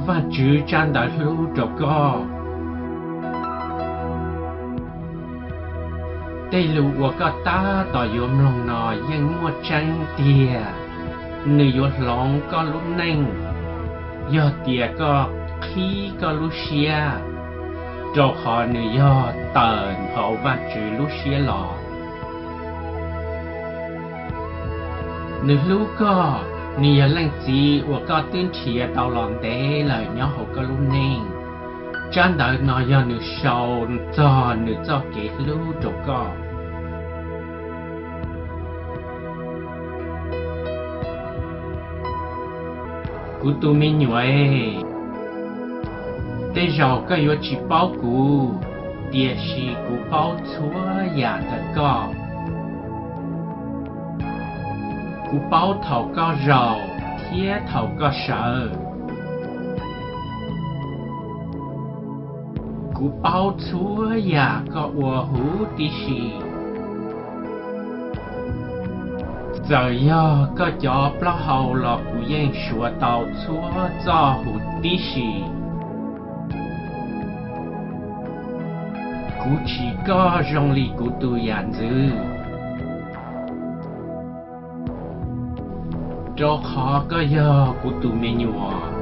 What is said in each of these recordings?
Vajtswv tsab ntawv hlub rau koj. Tej lus uas koj tab tom yuav mloog no yeej muaj tseeb tiag. Nws yuav hloov koj lub neej yog tias koj qhib koj lub siab, rau qhov nws yog tawm hauv Vajtswv lub siab los. Nws hlub koj, nws yog Leej Txiv uas koj twb nrhiav tau los ntev lawm nyob hauv koj lub neej. Tsab ntawv no yog nws sau txog nws txoj kev hlub rau koj. Kuv tus me nyuam, tej zaum koj yuav tsis paub kuv, tiam sis kuv paub txhua yam ntawm koj. Kuv paub thaum koj zaum thiab thaum koj sawv. Kuv paub txhua yam koj ua huv tib si. Txawm yog koj cov plaub hau los kuv yeej suav tau txhua txoj huv tib si. Kuv tsim koj zoo li kuv tus yam ntxwv, rau qhov koj yog kuv tus me nyuam.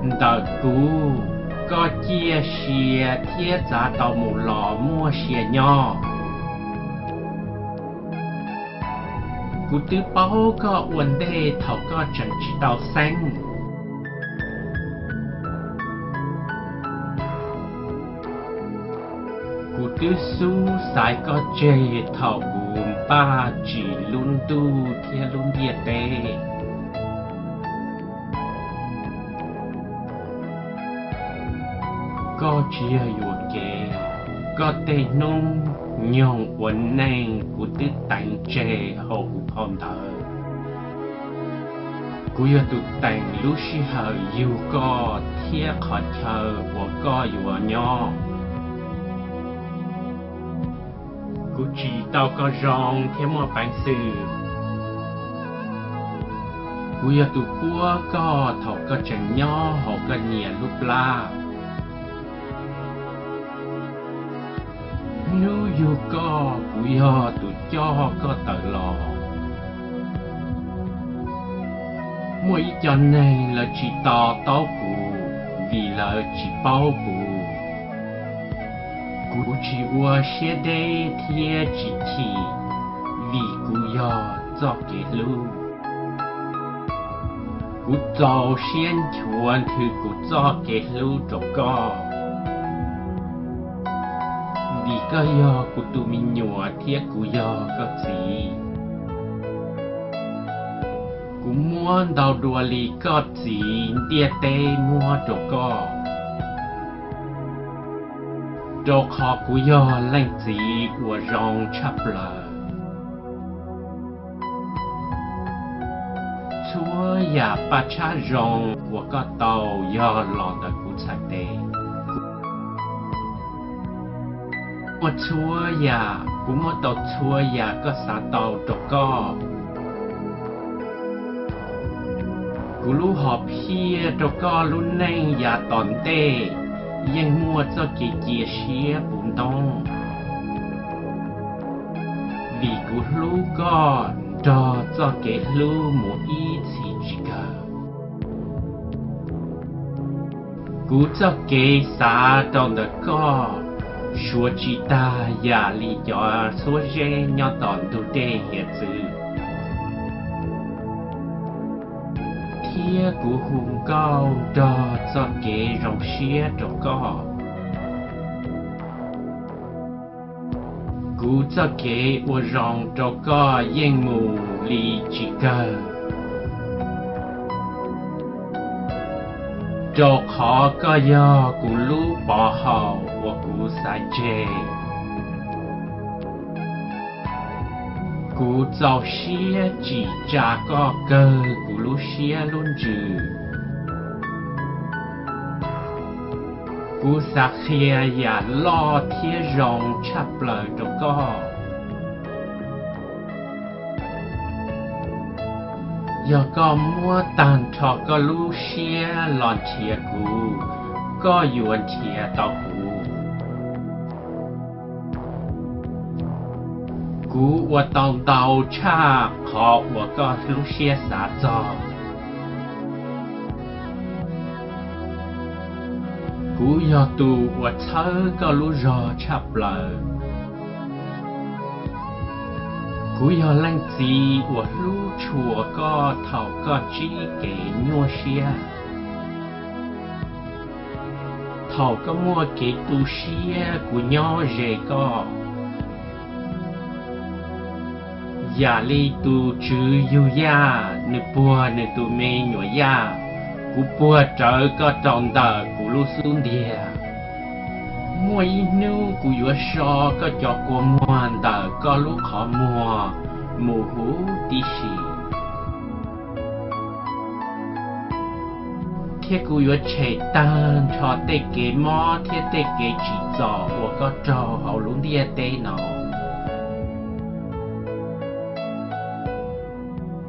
Ntawm kuv, koj ciaj sia thiab txav tau mus los muaj sia nyob. Kuv twb paub koj ua ntej thaum koj tseem tsis tau xeeb. Kuv twb xub xaiv koj tseg thaum kuv npaj tsim lub ntuj thiab lub ntiaj teb. Koj tsis yog yuam kev, koj tej hnub nyoog ua neej kuv twb teev tseg hauv kuv phau ntawv. Kuv yog tus teem lub sij hawm yug koj thiab qhov chaw uas koj yuav nyob. Kuv tsim tau koj zoo thiab muaj peev xwm. Kuv yog tus puab koj thaum koj tseem nyob hauv koj niam lub plab. Hnub yug koj kuv yog tus coj koj tawm los. Muaj ib co neeg lawv tsis to taub kuv vim lawv tsis paub kuv. Kuv tsis ua siab deb thiab tsis chim, vim kuv yog txoj kev hlub. Kuv txaus siab nchuav nthwv kuv txoj kev hlub rau koj, vim koj yog kuv tus me nyuam thiab kuv yog koj txiv. Kuv muab ntau dua li koj txiv ntiaj teb muab rau koj, rau qhov kuv yog leej txiv uas zoo tshaj plaws. Txhua yam paj tshab zoo uas koj tau yog los ntawm kuv txhais tes. Muaj txhua yam, kuv muab tau txhua yam koj xav tau rau koj. Kuv lub hom phiaj rau koj lub neej yav tom ntej yeej muaj txoj kev cia siab puv ntoob, vim kuv hlub koj nrog txoj kev hlub mus ib txhis tsis kawg. Kuv txoj kev xav rau ntawm koj suav tsis tag yam li cov xuab zeb nyob tom ntug dej hiav txwv, thiab kuv hu nkauj nrog txoj kev zoo siab rau koj. Kuv txoj kev ua zoo rau koj yeej mus li tsis kawg, rau qhov koj yog kuv lub pov haum uas kuv xaiv tseg. Kuv txaus siab tsim tsa koj kawg kuv lub siab lub ntsws. Kuv xav qhia yam loj thiab zoo tshaj plaws rau koj. Yog koj muab tag nrho koj lub siab los nrhiav kuv, koj yuav nrhiav tau kuv. Kuv ua tau ntau tshaj qhov uas koj lub siab xav txog. Kuv yog tus uas txhawb koj lub zog tshaj plaws. Kuv yog leej txiv uas hlub tshua koj thaum koj ntsib kev nyuaj siab. Thaum koj muaj kev tu siab, kuv nyob ze koj. Yam li tus tswv yug yaj nws puag nws tus me nyuam yaj, kuv puag rawv koj rau ntawm kuv lub xub ntiag. Muaj ib hnub kuv yuav so koj cov kua muag ntawm koj lub qhov muag mus huv tib si, thiab kuv yuav tshem tag nrho tej kev mob thiab tej kev tsim txom uas koj raug hauv lub ntiaj teb no.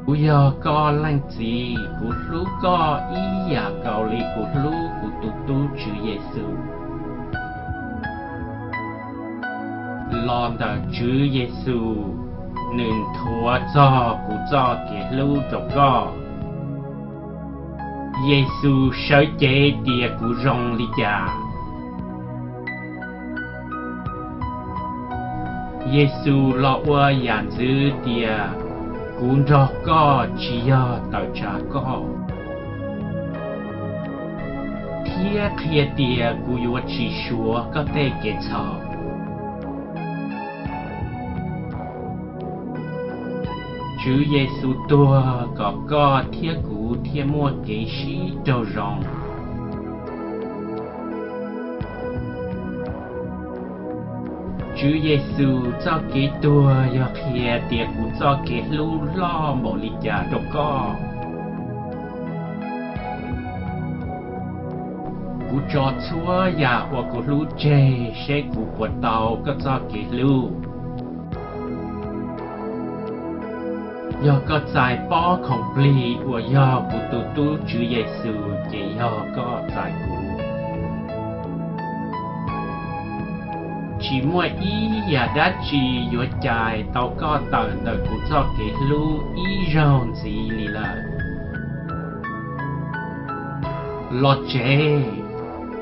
Kuv yog koj leej txiv, kuv hlub koj ib yam nkaus li kuv hlub kuv tus tub Tswv Yexus. Los ntawm Tswv Yexus, nws nthuav txog kuv txoj kev hlub rau koj. Yexus sawv cev tias kuv zoo li cas. Yexus los ua yam ntxwv tias kuv nrog koj tsis yog tawm tsam koj, thiab qhia tias kuv yuav tsis suav koj tej kev txhaum. Tswv Yexus tuag kom koj thiab kuv thiaj muaj kev sib raug zoo. Tswv Yexus txoj kev tuag yog qhia tias kuv txoj kev hlub loj npaum li cas rau koj. Kuv tso txhua yam uas kuv hlub tseg seb kuv puas tau koj txoj kev hlub. Yog koj txais pob khoom plig uas yog kuv tus tub Tswv Yexus ces yog koj txais kuv. Tsis muaj ib yam dab tsi yuav cais tau koj tawm ntawm kuv txoj kev hlub ib zaug ntxiv li lawm. Los tsev,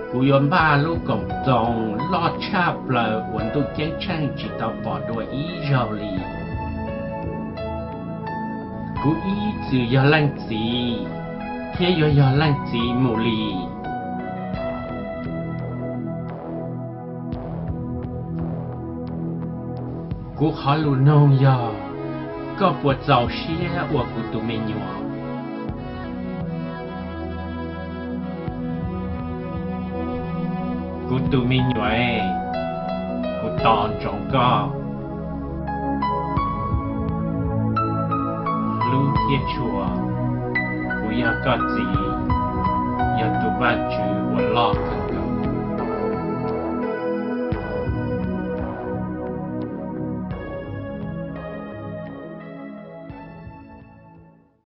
kuv yuav npaj lub koom txoos loj tshaj plaws uas ntuj ceeb tsheej tsis tau pom dua ib zaug li. Kuv ib txwm yog leej txiv, thiab yuav yog leej txiv mus li. Kuv qhov lus nug yog, koj puas txaus siab ua kuv tus me nyuam? Kuv tus me nyuam, kuv tos ntsoov koj, hlub thiab tshua. Kuv yog koj txiv, yog tus Vajtswv uas loj kawg.